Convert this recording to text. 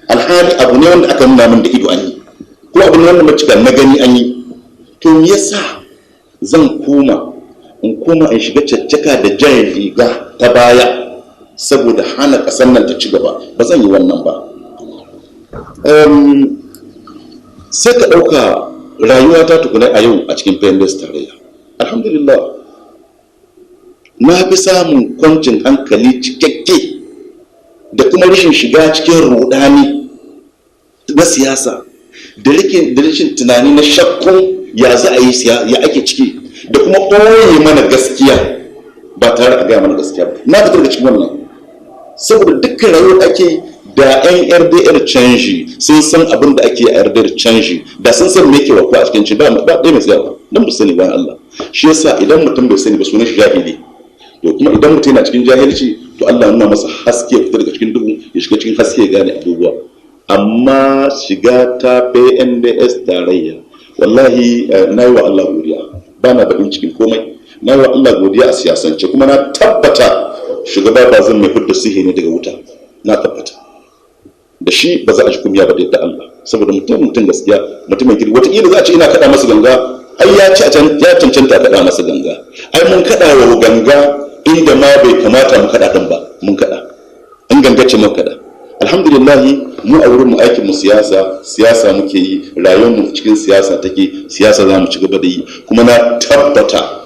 Alhali abu ne wanda aka nuna min da ido an yi, ko abu ne wanda mace na gani an yi. To me yasa zan koma in koma in shiga caccaka da jan riga ta baya saboda hana ƙasar nan ta ci gaba? Ba zan yi wannan ba. Sai ka ɗauka rayuwa ta tukuna a yau a cikin PNDS Tarayya, alhamdulillah, na fi samun kwancin hankali cikakke da kuma rashin shiga cikin rudani na siyasa da rashin tunani na shakkun ya za a yi, ya ake ciki, da kuma ɓoye mana gaskiya ba tare a gaya mana gaskiya ba. Na fitar da cikin wannan, saboda dukkan rayuwar ake da yan RDR Canji sun san abin da ake a RDR Canji, da sun san me yake wato a cikin ci ba ba ɗaya mai tsayawa don ba sani bayan Allah. Shi yasa idan mutum bai sani ba, sunan shi jahili. To kuma idan mutum yana cikin jahilci, to Allah nuna masa haske, ya fita daga cikin duhu ya shiga cikin haske, ya gane abubuwa. Amma shiga ta PNDS Tarayya, wallahi na yi wa Allah godiya, ba na baƙin cikin komai. Na yi wa Allah godiya a siyasance, kuma na tabbata shugaba Bazoum mai fidda sihi ne daga wuta. Na tabbata da shi ba za a ji kumiya ba da yadda Allah, saboda mutum gaskiya, mutum mai kirki. Wataƙila za a ce ina kaɗa masa ganga. Ai ya ci a can, ya cancanta kaɗa masa ganga. Ai mun kaɗa wa ganga inda ma bai kamata mu kaɗa ɗin ba, mun kaɗa in ganga ce mun kaɗa. Alhamdulillahi, mu a wurin mu, aikin mu siyasa, siyasa muke yi, rayuwar mu cikin siyasa take, siyasa za mu ci gaba da yi. Kuma na tabbata